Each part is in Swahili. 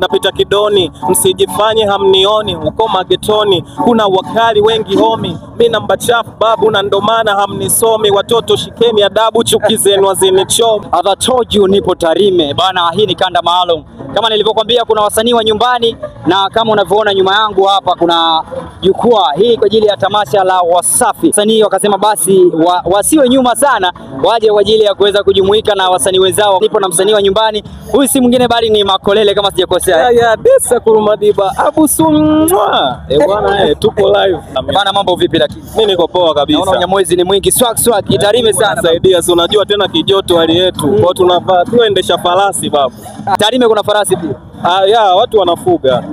Napita kidoni, msijifanye hamnioni, uko magetoni kuna wakali wengi homi, mi namba chafu babu na ndo maana hamnisomi. Watoto shikeni adabu, chuki zenu hazinichomi. As I told you, nipo Tarime bana, hii ni kanda maalum. Kama nilivyokuambia kuna wasanii wa nyumbani, na kama unavyoona nyuma yangu hapa kuna jukwaa hii kwa ajili ya tamasha la Wasafi. Wasanii wakasema basi wasiwe nyuma sana, waje kwa ajili ya kuweza kujumuika na wasanii wenzao. Nipo na msanii wa nyumbani, huyu si mwingine bali ni Makolele kama sijakosea. Ya desa kurumadiba abu sumwa. Bwana tupo live. Bana, mambo vipi lakini? Mimi niko poa kabisa. Naona Unyamwezi ni mwingi, swag swag, Tarime sana. Saidia, si unajua tena kijoto hali yetu. Kwa hiyo tunavaa tuendesha farasi babu. Tarime kuna farasi pia. Watu wanafuga.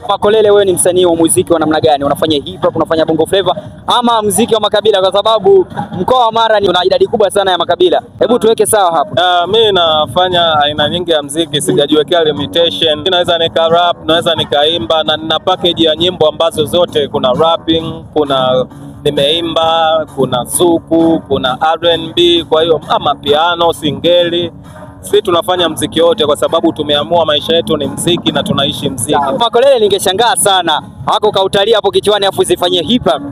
Makolele, wewe ni msanii wa muziki wa namna gani? Unafanya hip hop, unafanya bongo flavor ama muziki wa makabila? Kwa sababu mkoa wa Mara una idadi kubwa sana ya makabila. Hebu tuweke sawa hapo. Mimi nafanya aina nyingi ya muziki, sijajiwekea limitation. Naweza nika rap, naweza nikaimba, na nina package ya nyimbo ambazo zote kuna rapping, kuna nimeimba, kuna zuku, kuna R&B, kwa hiyo ama piano, singeli. Sisi tunafanya mziki wote kwa sababu tumeamua maisha yetu ni mziki na tunaishi mziki. Makolele, ningeshangaa sana hako kautalia hapo kichwani afu usifanyie hip hop.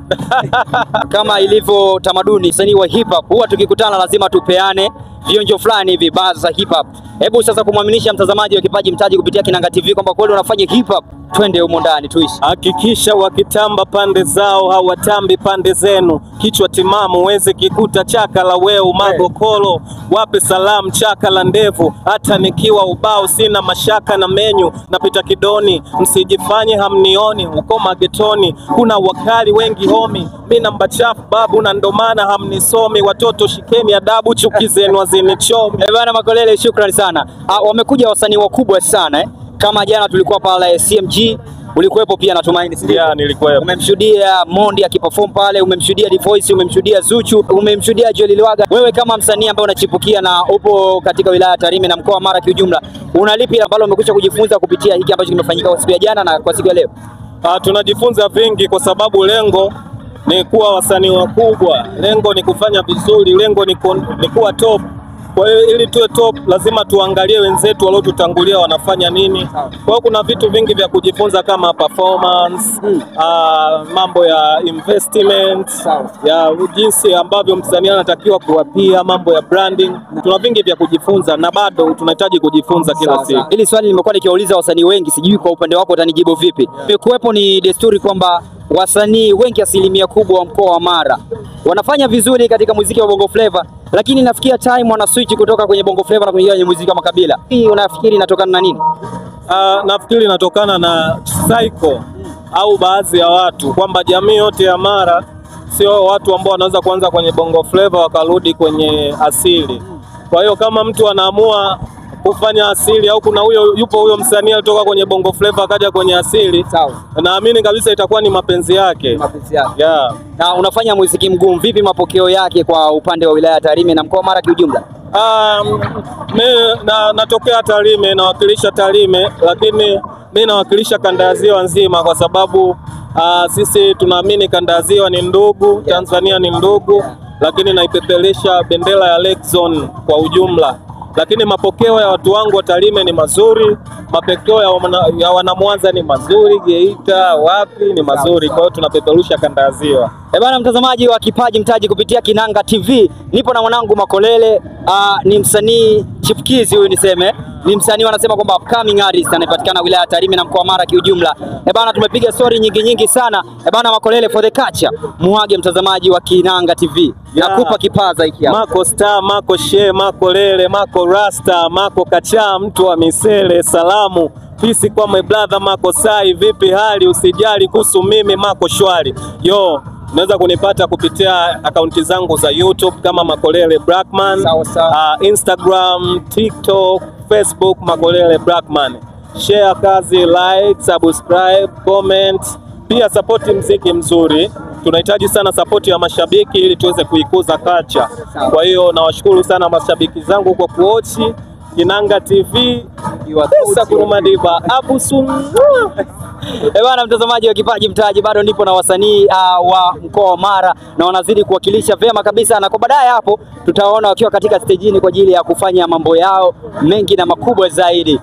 Kama ilivyo tamaduni, msanii wa hip hop huwa tukikutana lazima tupeane vionjo fulani hivi bars za hip hop. Hebu sasa kumwaminisha mtazamaji wa Kipaji Mtaji kupitia Kinanga TV kwamba kweli unafanya hip hop, twende humo ndani tuishi. Hakikisha wakitamba pande zao hawatambi pande zenu. Kichwa timamu uweze kikuta chaka la weu magokolo. Wape salamu chaka la ndevu. Hata nikiwa ubao sina mashaka na menyu. Napita kidoni, msijifanye hamnioni, uko magetoni kuna wakali wengi homi, mi namba chafu babu na ndo maana hamnisomi. Watoto shikeni adabu, chuki zenu hazinichomi. Bana Makolele, shukrani sana. Wamekuja wasanii wakubwa sana Kama jana tulikuwa pale CMG, ulikuwepo pia natumaini, si ndio? Nilikuwepo. Umemshuhudia Mondi akiperform pale, umemshuhudia D-Voice, umemshuhudia Zuchu, umemshuhudia Joel Lwaga. Wewe kama msanii ambaye unachipukia na upo katika wilaya ya Tarime na mkoa wa Mara kiujumla, una lipi ambalo umekwisha kujifunza kupitia hiki ambacho kimefanyika kwa siku ya jana na kwa siku ya leo? Tunajifunza vingi kwa sababu lengo ni kuwa wasanii wakubwa, lengo ni kufanya vizuri, lengo ni kuwa top. Kwa hiyo ili tuwe top lazima tuangalie wenzetu waliotutangulia wanafanya nini. Kwa hiyo kuna vitu vingi vya kujifunza kama performance, mambo ya investment, ya jinsi ambavyo msanii anatakiwa kuwapia, mambo ya branding. Tuna vingi vya kujifunza na bado tunahitaji kujifunza kila siku. Hili swali nimekuwa nikiwauliza wasanii wengi, sijui kwa upande wako utanijibu vipi. Imekuwepo ni desturi kwamba wasanii wengi asilimia kubwa wa mkoa wa Mara wanafanya vizuri katika muziki wa Bongo Flava, lakini nafikia time wana switch kutoka kwenye Bongo Flava na kuingia kwenye muziki wa makabila. Hii unafikiri inatokana na nini? Nafikiri inatokana na cycle au baadhi ya watu kwamba jamii yote ya Mara sio watu ambao wanaweza kuanza kwenye Bongo Flava wakarudi kwenye asili. Kwa hiyo kama mtu anaamua kufanya asili au kuna huyo yupo huyo msanii alitoka kwenye Bongo Flava akaja kwenye asili, sawa, naamini kabisa itakuwa ni mapenzi yake. Mapenzi yake. Yeah. Na unafanya muziki mgumu, vipi mapokeo yake kwa upande wa wilaya ya Tarime na mkoa wa Mara kiujumla? Mimi natokea Tarime, nawakilisha Tarime, lakini mimi nawakilisha kanda ya Ziwa nzima kwa sababu sisi tunaamini kanda ya Ziwa ni ndugu, Tanzania ni ndugu, lakini naipepelisha bendera ya Lake Zone kwa ujumla. Lakini mapokeo ya watu wangu wa Tarime ni mazuri, mapokeo ya wanamwanza ni mazuri, Geita wapi ni mazuri. Kwa hiyo tunapeperusha kanda ya Ziwa. Bana mtazamaji wa Kipaji Mtaji kupitia Kinanga TV, nipo na mwanangu Makolele. Ni msanii chipukizi huyu, niseme ni msanii wanasema kwamba upcoming artist, anayepatikana wilaya ya Tarime na mkoa wa Mara kiujumla. Bana tumepiga story nyingi nyingi sana. Bana Makolele, for the culture, muage mtazamaji wa Kinanga TV. Nakupa kipaza hiki hapa. Mako Star, Mako She, Mako Lele, Mako Rasta, Mako Kacha, mtu wa misele, salamu pisi kwa my brother Mako Sai, vipi hali, usijali kuhusu mimi Mako shwari. Yo, unaweza kunipata kupitia akaunti zangu za YouTube kama Makolele Blackman, Instagram, TikTok, Facebook Makolele Blackman. Share kazi, like, subscribe, comment. Pia support mziki mzuri. Tunahitaji sana support ya mashabiki ili tuweze kuikuza culture. Kwa hiyo nawashukuru sana mashabiki zangu kwa kuochi Kinanga TV. Kurumadiba abusu. Bana mtazamaji wa Kipaji Mtaji, bado nipo na wasanii wa mkoa wa Mara na wanazidi kuwakilisha vyema kabisa, na kwa baadaye hapo tutaona wakiwa katika stejini kwa ajili ya kufanya mambo yao mengi na makubwa zaidi.